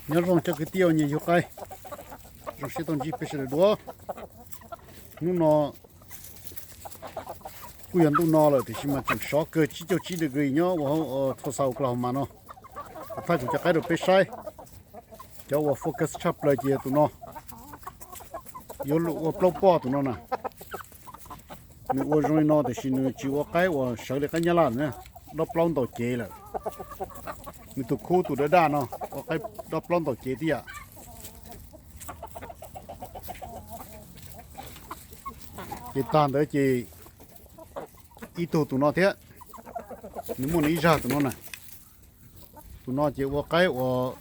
Nyob zoo cov kwv tij uas nyiam yug qaib, zoo siab tau ntsib peb sawv daws dua. Hnub no kuj yog ntuj no lawm tiam sis mas tseem sov kawg tsib caug tsib degree nyob ua hauv Tulsa, Oklahoma no. Kuv thaij kuv cov qaib rau peb saib. Cov uas focus tshaj plaws ces yog tus no, yuav ua plaub poj tus no na. Nws ua zoo li no tiam sis nws tsis ua qaib uas sawv li qaib nyab laj na, dob plaub ntaus cev lawm. Nws tus khub tus daj daj no ua qaib dob plaub ntaus cev tib yam. Ces tag ntawd ces ib tug tus no thiab, nws muaj nws ib zaj tus no na. Tus no ces ua qaib uas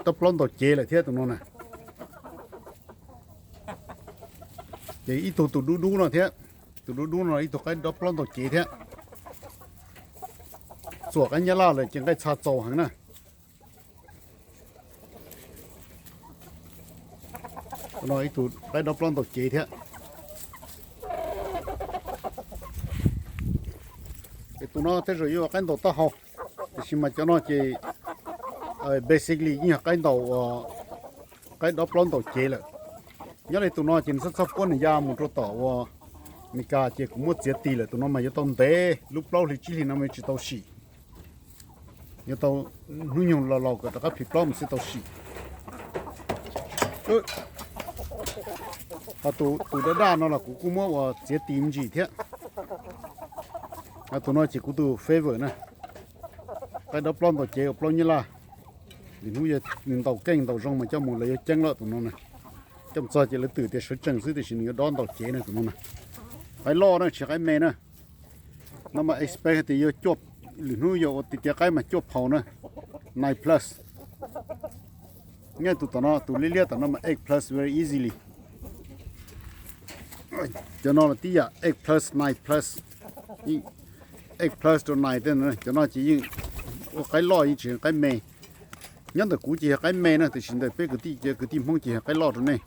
dob plaub ntaus cev lawm thiab tus no na. Ces ib tug tus dub dub no thiab, tus dub dub no ib tug qaib dob plaub ntaus cev thiab. Txuam qaib nyab laj lawm ces nqaij txha txaus heev na. Tus no ib tug qaib dob plaub ntaus cev thiab. Ces tus no tej zaum yuav ua qaib ntaus taub hau, tiam sis mas cov no ces basically yeej yog qaib ntaus uas qaib dob plaub ntaus cev lawm. Nyob li tus no ces nws txhob txhob puab nws ya mus rau tom uas Meskas ces kuv muab txiav tis lawm, tus no mas yuav tau ntev lub plaub hli tsib hli no mas yuav tsis tau sim. Yuav tau hnub nyoog los laus kom rov qab plhis plaub mus thiaj tau sim. Ho tus daj daj no los kuv kuj muab ua txiav tis me ntsis thiab. Tus no ces kuv tus favor na, qaib dob plaub ntaus cev ua plaub nyab laj. Lwm hnub yog nws ntaus keej ntaus zoo mas coj mus lawv yuav ceeb lawm tus no na. Coj mus txog ces lawv twm tias sawv tsees xwb tiam sis nws yuav dob ntaus cev na tus no na. Qaib loj na tsis qaib me na. No mas expect tias yuav cuaj, lwm hnub yuav ua tiav qaib mas cuaj phaus na, nine plus. Nyob tus tom no tus liab liab tom no mas eight plus very easily. Cov no los tib yam, eight plus nine plus, eight plus rau nine tej no, cov no ces yeej ua qaib loj yeej tsis yog qaib me. Nyob ntawm kuv ces yog qaib me na, tiam sis ntawm peb kwv tij, kwv tij Hmoob ces yog qaib loj rau nej.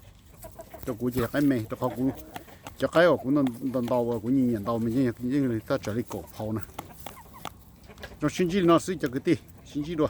Rau kuv ces yog qaib me, rau qhov kuv cov qaib uas kuv ntaus ntaus uas kuv nyiam nyiam ntaus mas yeej thaj tsam li kaum phaus na. Zoo sib ntsib li no xwb cov kwv tij, sib ntsib dua.